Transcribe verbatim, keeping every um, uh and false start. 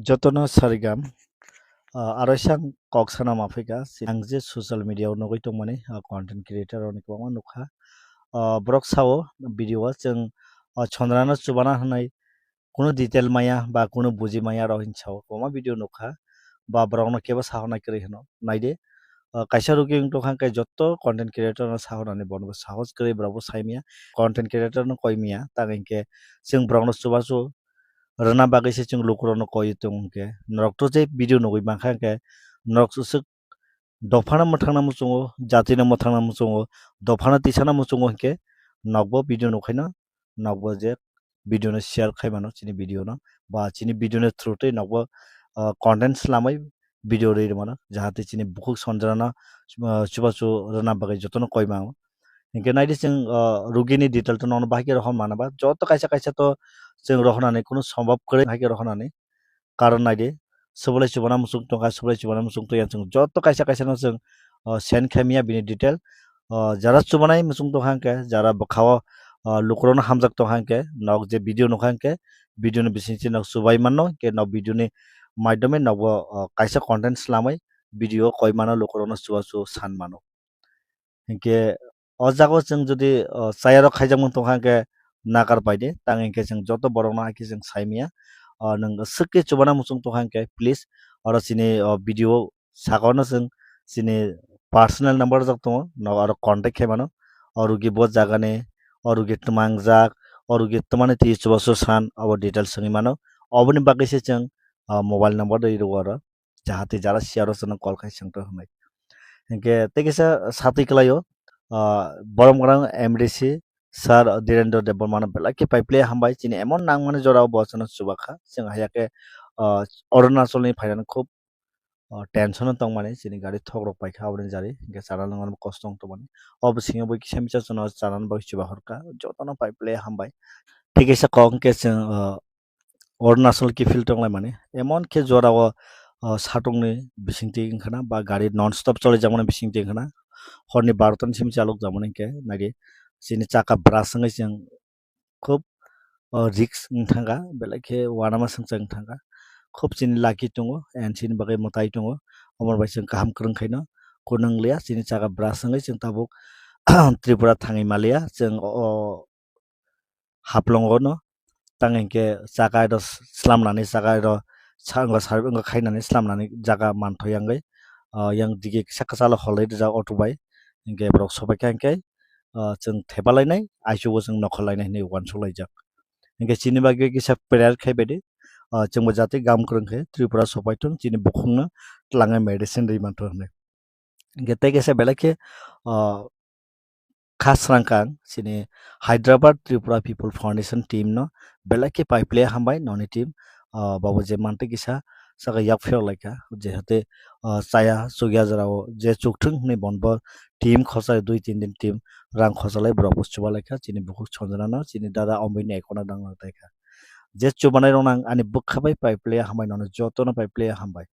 Jotono sarigam, ah, aro sang kok sana ma phaikha, ang je social media o nugwi tongmani, ah, content creator rokni kwbangma nukha. Ah, borok sao video o chwng, ah, Chandrano chubana hwnwi kunu detail maya ba kunu buji maya rok hinwi sao kwbangma video nukha, ba borokno kebo sahornai kwrwi hwno. Naidi, ah, kaisa rugi wng tongkha hwnkhe joto content creator no sahornani bono bo sahos kwrwi borok bo saimaya, content creator no koimaya, tang hinkhe chwng borokno chubachu rwna bagwi se chwng lukurokno koi tong hwnkhe, norok to je video nugwi mankha hwnkhe, norok swk dophano mwthangna muchungo, jatino mwthangna muchungo, dophano tisana muchungo hwnkhe, nokbo video nukhaino, nokbo je video no share khai mano chini video no, ba chini video ni through twi nokbo, ah, content swlamwi video rwi mano, jahate chini bukhuk Chandrano, ah, chubachu rwna bagwi jotono koi mango. Hinkhe naidi chwng, ah, rugini detail to nono bahai khe rohor mano ba, joto kaisa kaisa to chwng rohornani kunu sombab kwrwi bahai khe rohornani. Karon naidi, swbwlai chubana muchung tongkha, swbwlai chubana muchung tongya chwng joto kaisa kaisa no chwng, ah, send khaimya bini detail. Ah, jara chubanai muchung tongkha hwnkhe, jara bwkhao, ah, lukurokno hamjak tongkha hwnkhe, nok je video nukha hwnkhe, video ni bisingtwi nok chubai mano, hwnkhe nok video ni maidome nokbo, ah, kaisa content swlamwi video koi mano lukurokno chubachu san mano. Hinkhe o jaga o chwng jodi, o, chayarok khaijakmung tongkha hinkhe nakar paidi, tang hinkhe chwng joto borokno haikhe chwng saimaya. O, nwng swkhe chubana muchung tongkha hinkhe, please, oro chini, o, video sakao no chwng chini personal number rwjak tongo, nogo aro contact khai mano. O rugi bo jagani, o rugi twma wngjak, o rugi twmani twi chubachu san, abo details wngwi mano. Oboni bagwi se chwng, o, mobile number rwi rwo oro. Jahate jara siya rok chwngno call khai swngto hwnwi. Hinkhe tei kisa satwi kwlaio, ah, Boromgrang M D C Sir Dhirendra Debbarmano belai khe pai phle hambai, chini emon nangmani jorao bo chwngno chubakha. Chwng haiya khe, ah, Arunachalni phainani khub, ah, tension o tongmani, chini gari thok rok paikha aboni jari, hinkhe chana nangmani kosto wng tongmani. O bisingo bo kisa misa chwngno chana bagwi chubahorkha, jotono pai phle hambai. Tei kisa kok hinkhe chwng, ah, Arunachal kiphil tonglaimani. Emon khe jorao, o, satungni bisingtwi wngkhana ba gari non stop cholijakmani bisingtwi wngkhana. Horni barota ni simi chalokjakmani hinkhe nadi chini chakka brush wngwi chwng khub, o, risk wngthangkha, belai khe uanama swngchar wngthangkha. Khub chini lucky tongo, and chini bagwi mwtai tongo. Omo bai chwng kaham kwrwng khaino kunung liya, chini chakka brush wngwi chwng tabuk Tripura thangwi maliya. Chwng o, o, Haflongo no tang hinkhe chakha iro slamnani, chakha iro sa-, wngkha sa-, wngkha khainani slamnani jaga manthoya wngwi, ah, yang dige kisa kwchalo holwi rijak auto bai. Hinkhe borok sobaikha hinkhe, ah, chwng thepalainai, aichugo chwng nokhorlainai hinwi uansuk laijak. Hinkhe chini bagwi kisa prayer khaibaidi, ah, chwngbo jatwi gam kwrwng khe Tripura sopaithung, chini bukhukno twlangwi medicine rwi manthung hinwi. Hinkhe tei kaisa belai khe, ah, kha srangkang chini Hyderabad Tripura People Foundation team no belai khe pai phle hambai noni team, ah, babo je mantwi kisa saka yak phiyok laikha, jehate, ah, chaya chukya jorao je chukthwng hinwi bonbo team khorsa dui tin din team rang khorsa lai borok bo chuba laikha chini bukhuk Sanjana no chini dada Omoi ni ekona dang taikha. Je chubanai rok nang ani bwkha bai pai phle hambai nono jotono pai phle hambai.